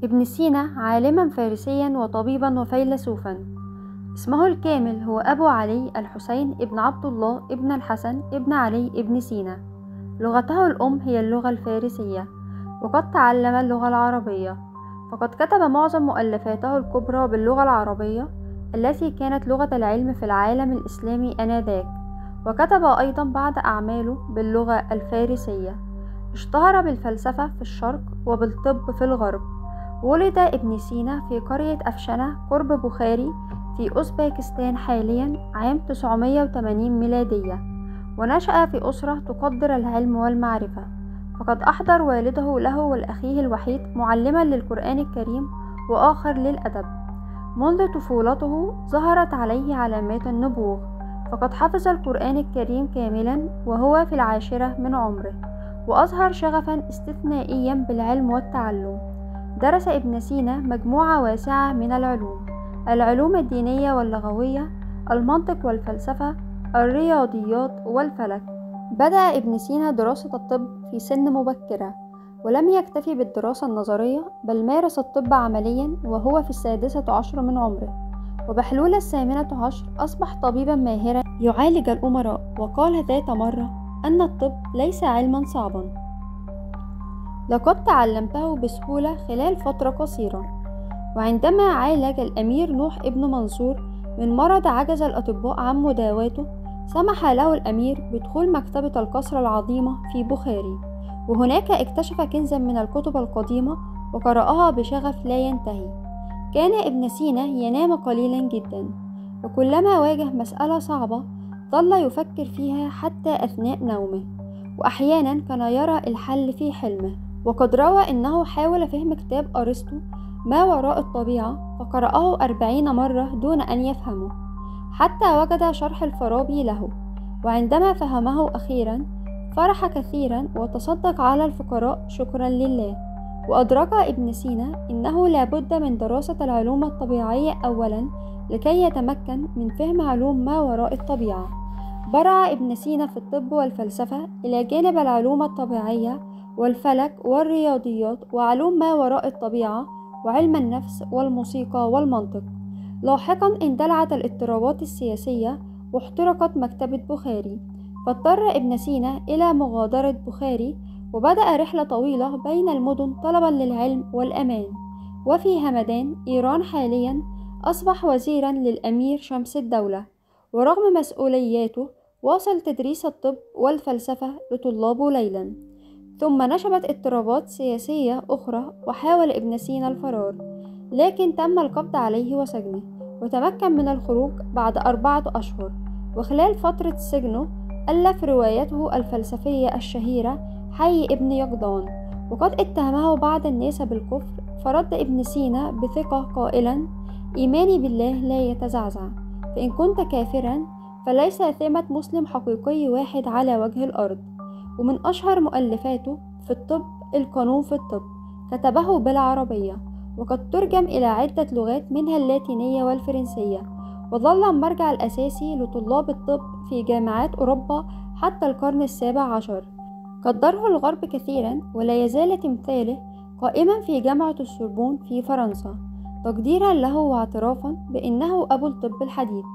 ابن سينا عالما فارسيا وطبيبا وفيلسوفا. اسمه الكامل هو أبو علي الحسين ابن عبد الله ابن الحسن ابن علي ابن سينا. لغته الأم هي اللغة الفارسية، وقد تعلم اللغة العربية، فقد كتب معظم مؤلفاته الكبرى باللغة العربية التي كانت لغة العلم في العالم الإسلامي آنذاك، وكتب أيضا بعض أعماله باللغة الفارسية. اشتهر بالفلسفة في الشرق وبالطب في الغرب. ولد ابن سينا في قرية أفشنة قرب بخاري في أوزبكستان حاليا عام 980 ميلادية، ونشأ في أسرة تقدر العلم والمعرفة، فقد أحضر والده له والأخيه الوحيد معلما للقرآن الكريم وآخر للأدب. منذ طفولته ظهرت عليه علامات النبوغ، فقد حفظ القرآن الكريم كاملا وهو في 10 من عمره، وأظهر شغفا استثنائيا بالعلم والتعلم. درس ابن سينا مجموعة واسعة من العلوم الدينية واللغوية، المنطق والفلسفة، الرياضيات والفلك. بدأ ابن سينا دراسة الطب في سن مبكرة، ولم يكتفي بالدراسة النظرية بل مارس الطب عمليا وهو في 16 من عمره، وبحلول 18 أصبح طبيبا ماهرا يعالج الأمراء، وقال ذات مرة أن الطب ليس علما صعبا، لقد تعلمته بسهولة خلال فترة قصيرة. وعندما عالج الأمير نوح ابن منصور من مرض عجز الأطباء عن مداواته، سمح له الأمير بدخول مكتبة القصر العظيمة في بخاري، وهناك اكتشف كنزا من الكتب القديمة وقرأها بشغف لا ينتهي. كان ابن سينا ينام قليلا جدا، وكلما واجه مسألة صعبة ظل يفكر فيها حتى أثناء نومه، وأحيانا كان يرى الحل في حلمه. وقد روى إنه حاول فهم كتاب أرسطو ما وراء الطبيعة فقرأه 40 مرة دون أن يفهمه، حتى وجد شرح الفارابي له، وعندما فهمه أخيرا فرح كثيرا وتصدق على الفقراء شكرا لله. وأدرك ابن سينا إنه لابد من دراسة العلوم الطبيعية أولا لكي يتمكن من فهم علوم ما وراء الطبيعة. برع ابن سينا في الطب والفلسفة إلى جانب العلوم الطبيعية والفلك والرياضيات وعلوم ما وراء الطبيعة وعلم النفس والموسيقى والمنطق. لاحقا اندلعت الاضطرابات السياسية واحترقت مكتبة بخاري، فاضطر ابن سينا إلى مغادرة بخاري، وبدأ رحلة طويلة بين المدن طلبا للعلم والأمان. وفي همدان إيران حاليا أصبح وزيرا للأمير شمس الدولة، ورغم مسؤولياته واصل تدريس الطب والفلسفة لطلابه ليلا. ثم نشبت اضطرابات سياسية أخرى وحاول ابن سينا الفرار، لكن تم القبض عليه وسجنه، وتمكن من الخروج بعد 4 أشهر. وخلال فترة سجنه ألف روايته الفلسفية الشهيرة حي ابن يقظان، وقد اتهمه بعض الناس بالكفر، فرد ابن سينا بثقة قائلا: إيماني بالله لا يتزعزع، فإن كنت كافرا فليس ثمة مسلم حقيقي واحد على وجه الأرض. ومن أشهر مؤلفاته في الطب القانون في الطب، كتبه بالعربية وقد ترجم إلى عدة لغات منها اللاتينية والفرنسية، وظل المرجع الأساسي لطلاب الطب في جامعات أوروبا حتى القرن 17. قدره الغرب كثيرا، ولا يزال تمثاله قائما في جامعة السوربون في فرنسا، تقديرا له واعترافا بأنه أبو الطب الحديث.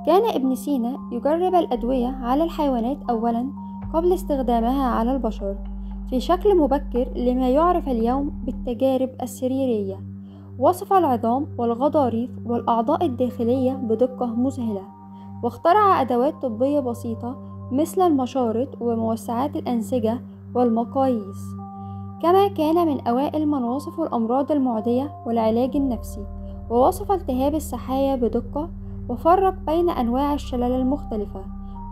كان ابن سينا يجرب الأدوية على الحيوانات أولا قبل استخدامها على البشر في شكل مبكر لما يعرف اليوم بالتجارب السريرية. وصف العظام والغضاريف والأعضاء الداخلية بدقة مذهلة، واخترع أدوات طبية بسيطة مثل المشارط وموسعات الأنسجة والمقاييس. كما كان من أوائل من وصفوا الأمراض المعدية والعلاج النفسي، ووصف التهاب السحايا بدقة، وفرق بين أنواع الشلل المختلفة،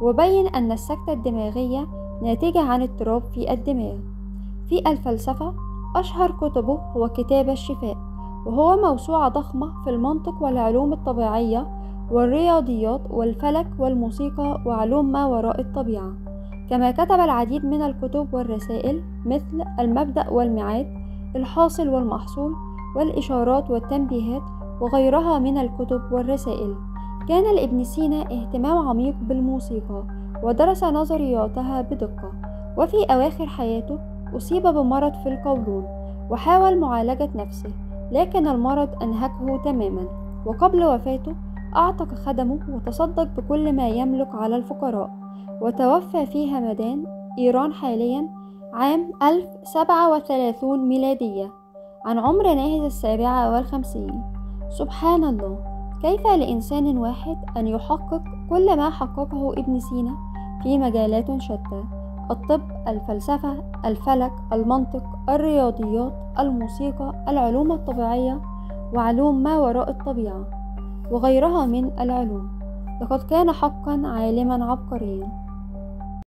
وبين أن السكتة الدماغية ناتجة عن اضطراب في الدماغ. في الفلسفة أشهر كتبه هو كتاب الشفاء، وهو موسوعة ضخمة في المنطق والعلوم الطبيعية والرياضيات والفلك والموسيقى وعلوم ما وراء الطبيعة. كما كتب العديد من الكتب والرسائل مثل المبدأ والميعاد، الحاصل والمحصول، والإشارات والتنبيهات، وغيرها من الكتب والرسائل. كان لابن سينا اهتمام عميق بالموسيقى، ودرس نظرياتها بدقة. وفي أواخر حياته أصيب بمرض في القولون، وحاول معالجة نفسه، لكن المرض أنهكه تماما، وقبل وفاته أعتق خدمه وتصدق بكل ما يملك على الفقراء، وتوفى في همدان إيران حاليا عام 1037 ميلادية عن عمر ناهز 57. سبحان الله، كيف لإنسان واحد أن يحقق كل ما حققه ابن سينا في مجالات شتى: الطب، الفلسفة، الفلك، المنطق، الرياضيات، الموسيقى، العلوم الطبيعية، وعلوم ما وراء الطبيعة، وغيرها من العلوم. لقد كان حقا عالما عبقريا.